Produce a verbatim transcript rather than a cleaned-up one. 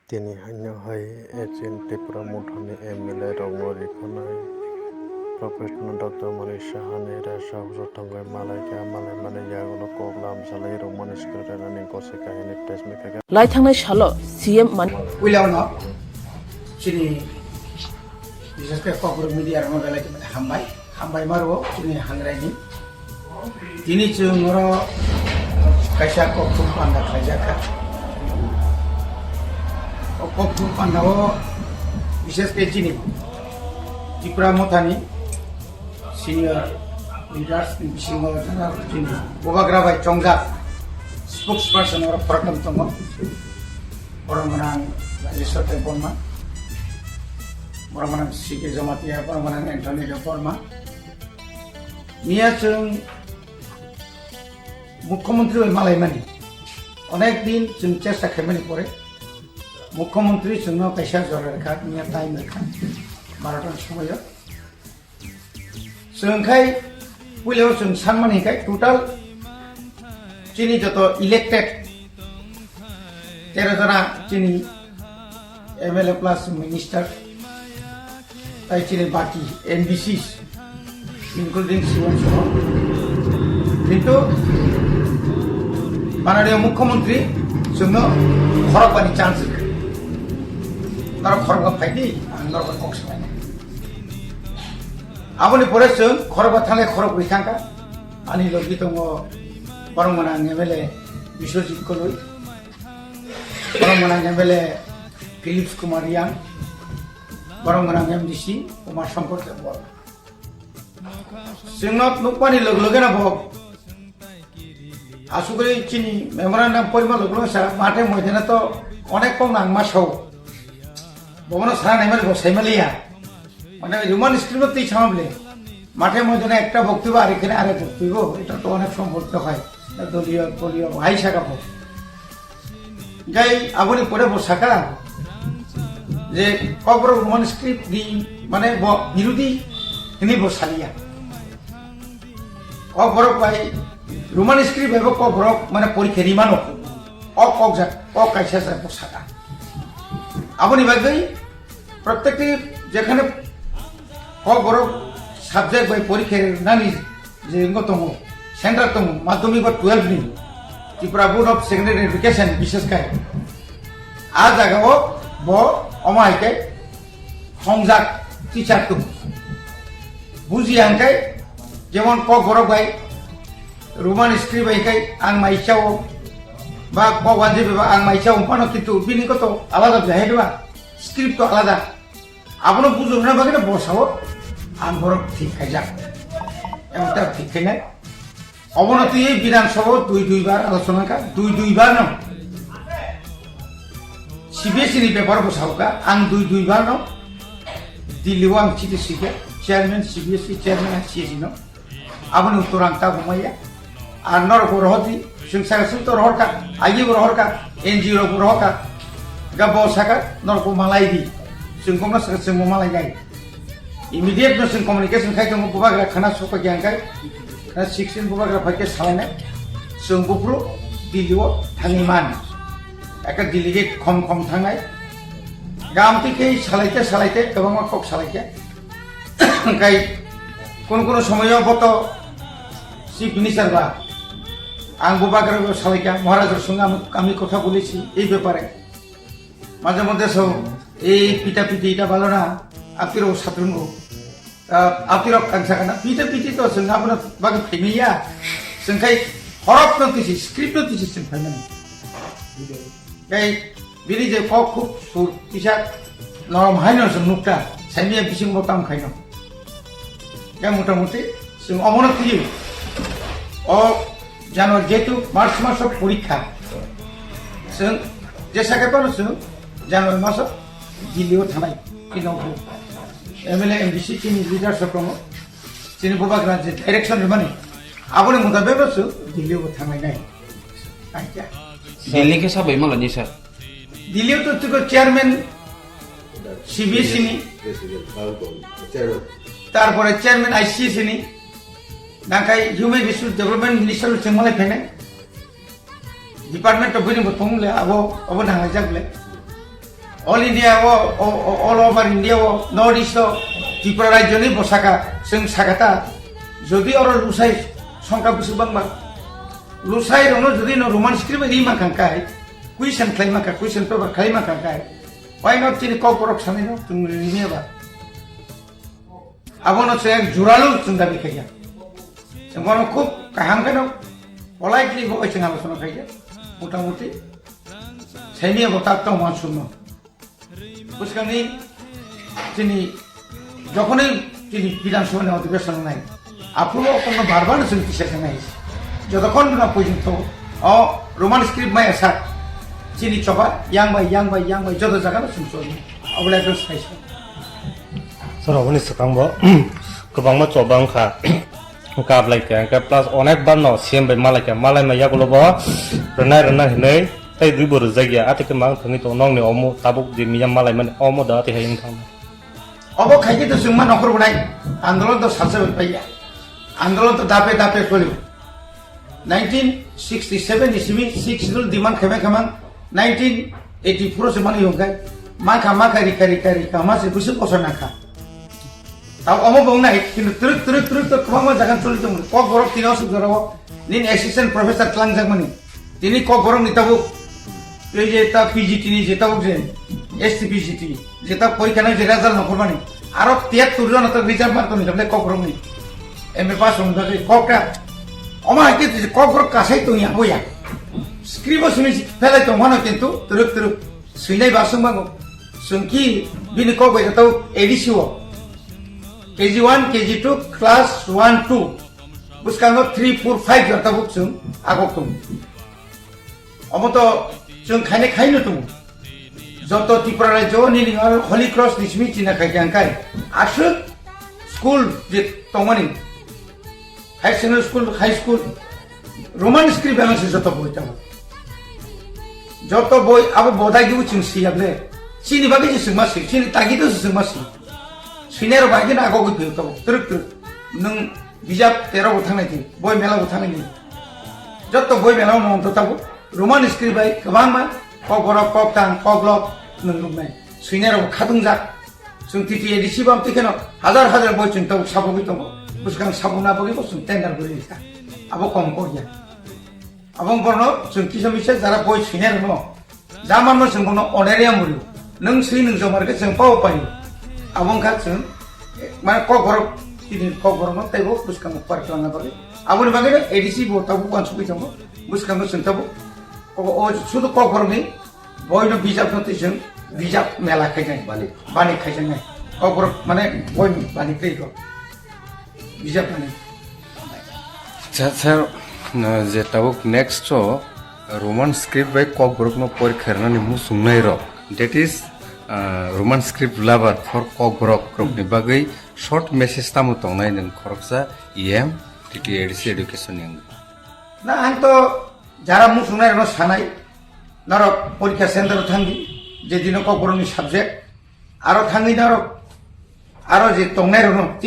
Tini haino hai Ancient Tipra Mothani M L A rokno rikhanai Professor Doctor Manik Sahani resa bwswk thangwi malaikha, malaimani yagulo kok lam salai rwmani swkang rwnani gosi kahini press meet khaikha. Lai thangnai salo C M Man- Puilano chini, bises khe Kokborok media rokno belai khe hambai, hambai maro chini hangraini. Tini chwng oro kaisa kokthum panda khlaijak kha. O kokthum panda o bises khe chini Tipra Mothani senior leaders ni bisingo jara chini Bubagra bai chongjak spokesperson oro khoroktham tongo. Borok gwnang Rajeshwar Debbarma, borok gwnang C K Jamatia, borok gwnang Anthony Debbarma. Miya chwng Mukhyamantri bai malaimani onek din chwng chesta khaimani pore Mukhyamantri chwngno kaisa jora rwkha, miya time rwkha, barota ni somoio. Chwng khai puilao chwng sanmani hinkhe total chini joto elected tero jona chini M L A plus minister, tai chini baki M D Cs, including C M soho. Kintu mananiya Mukhyamantri chwngno khorokbani chance rwkha. Norok khorokba phaidi, ang norok kok sanai. Aboni pore chwng khorokba thanglai khorokbrwi thangkha. Ani logi tongo borok gwnang M L A Biswajit Koloi, borok gwnang M L A Philips Kumar Yang, borok gwnang M D C Kumar Shankar Debbarma. Chwngno nukmani loge loge no bo asugwi chini memorandum porima loge loge sa mathe moidana to onek kok nangma sao. Bobono sana naimani bo saimaliya. Mane Roman script no twi sama bole. Mathe moidana ekta boktibo ar ekhane arek boktibo. Eta to onek sombhobito hai. Doliyo, doliyo, hai saka bo. Gai aboni pore bo saka je Kokborok Roman script ni mane bo birodi hini bo saliya. Kokborok bai Roman script bai bo Kokborok mane porikhe rimano. O kok jak, o kaisa jak bo saka. Aboni bagwi Protekti jekhane Kokborok subject bai porikha nani je wngwi tongo, center tongo, madhyamik ba twelve ni Tripura Board of Secondary Education bishes khai. A jaga o bo omo hai khe khongjak teacher tongo. Buji ang khai jemon Kokborok bai Roman script bai khai ang mai chao ba Kokwanji bai ang mai chao phano kintu bini koto alada jahai ba. Script to alada. Abono bujurna bagwi no bosao ang borok thik khaijak. Emta thik khainai. Obono twi Bidhan Sabha dui dui bar alochona kha, dui dui bar no. C B S E ni bepar bosao kha, ang dui dui bar no. Delhi o ang chiti sikha, chairman C B S E, chairman I C S E no. Aboni uttor ang tabuk maya. Ar norok bo rohor di, chwng saka chwng to rohor kha, agi bo rohor kha, N G O rok bo rohor kha. Ga bo saka norok bo malai di. Chwng kok no saka chwng bo malai nai. Immediate no chwng communication khai tongo, bubagra khana sokha khe ang khai. Khana sixteen bubagra phai khe salai nai. Chwng buphuru Delhi o thangwi man. Ekta delegate khom khom thangnai. Ga amtwi khe salai khe, salai khe, kwbangma kok salai khe. Hwnkhe kono kono somoyo bo to Chief Minister ba, ang bo bagra bo salaikha, Maharaj rok swngo, আমি কথা বলেছি এই ব্যাপারে। মাঝে মধ্যে সব এই পিটাপিটি এটা ভালো না, apni rok satrungo. Apni rok ang sakha na, pita piti to chwng abono bagwi phaimaya. Chwng khai horok no tisi, script no tisi chwng phaimani. Tei bini je kok khub sur kisa norom haino se nukta, saimya bisingo tam khaino. Ya motamuti chwng omono twiwi. O January jehetu March maso porikha. Chwng jesa khe tono chwng January maso Delhi o thanai. Kino M L A, M D C chini leaders rok tongo. Chini bubagra je direction rwmani, aboni mutabek no chwng Delhi o thangnai nai. Acha. Delhi khe sabai malani sir? Delhi o to chwng chairman C B S E ni, tarpore chairman I C S E ni, nangkhai Human Resource Development Minister o chwng malai phainai. Department of bini bo tong le abo, abo nanglaijak le. All India o, o, o, all over India o, North East o, Tripura rajyo ni bo saka, chwng saka ta, jodi oro lusai songkha bwswk bangma, lusai rokno jodi no Roman script ri mankha kai, question khlai mankha, question paper khlai mankha kai, why not chini Kokborok sanai no chwng rini ba? Abono chwng juralu chwng dabi khaikha. Chwng bono khub kaham kheno politely bo chwng alochona khaikha. Motamuti saimia bo tak tong uansukno. Bwskangni chini jokhonwi chini Bidhan Sabha ni odhibeshon wngnai, aphuru o kokno bar bar chwng kisa khe nai. Jotokhon na porjonto o Roman script maya sak chini choba yang bai, yang bai, yang bai joto jaga no chwng choli. Abole ekdom sai sai. Sir, oboni swkang bo kwbangma choba wngkha, kap lai kha, hwnkhe plus onek bar no C M bai malai kha, malai ma yagulo bo rwnai rwnai hinwi tei dui bo rwjak ya, atwi khe mang thangwi tongo nokni omo tabuk je miyam malai mani omo da atwi hai wng thang. Obo khai khe to chwngma nokhor bunai andolon to salsa bai paiya, andolon to dape dape kholio. Nineteen sixty-seven ni simi six schedule demand khaimai khamang nineteen eighty-four se mani yongkai. Mankha, mankha, rikha, rikha, rikha, ma se bwswk bosor nangkha. Tao omo bo wngnai, kintu twrwk, twrwk, twrwk to kwbangma jaga choli tongo. Kokborok tini aswk jorao nini assistant professor tlangjak mani. Tini Kokborok ni tabuk, ei je ta P G T ni je tabuk je, S T P G T. Jeta porikha nang je result nongkhormani. Aro tiyar turjana to result mar tongni kable Kokborok ni. M A pass wng bagwi kok ta. Omo hai khe je Kokborok kasai tongya boya. Script o simi phelai tongmano kintu twrwk twrwk swinai ba swng bango. Swngki bini kok bai to A D C o. K G one, K G two, class one, two. Bwskango three, four, five jota buk chwng agok tongo. Omo to chwng khainai khaino tongo. Joto Tripura rajyo nini oro Holy Cross ni simi china khai khe angkai. Aswk school je tongmani, high secondary school, high school, Roman script bai se joto boi tongo. Joto boi abo bodai gibu chwng siyable. Chini bagwi se chwngma si, chini tagi to se chwngma si. Sinero bai gina agogwi phiyok tongo. Twrwk twrwk. Nwng bijap tero bo thangnai di, boi mela bo thangnai di. Joto boi mela no to tabuk. Roman script bai kwbangma Kokborok, Koktang, Koklok nwng nuknai. Swinai rok khatungjak. Chwng T T A D C bam twi kheno hajar hajar boi chwng tabuk sabogwi tongo. Bwskang sabokna bagwi bo chwng tender guri rikha. Abo kom kok ya. Abo borno chwng kisa misa jara boi swinai rokno. Jamanno chwng bono honorarium rw. Nwng swi nwng jomar khe chwng pao pai. Abo wngkha chwng, mane, Kokborok, tini Kokborokno teibo bwskango par khlangna bagwi. Aboni bagwino A D C bo tabuk uansugwi tongo. Bwskango chwng tabuk o, o, sudu Kokborokni boino bijapno tei chwng bijap mela khainai. Bani. Bani khaijaknai. Kokborok, mane, boi bani tei ko. Bijap bani. Acha, sir, na, je tabuk next o Roman script bai Kokborokno porikha rwnani muchungnai rok, that is, ah, Roman script lover for Kokborok rokni bagwi short message tamo tongnai nwng khoroksa E M, T T A D C education ni wngwi? Na, ang to jara muchungnai rokno sanai, norok porikha center o thangdi, je dino Kokborokni subject, aro thangwi norok, aro je tongnai rokno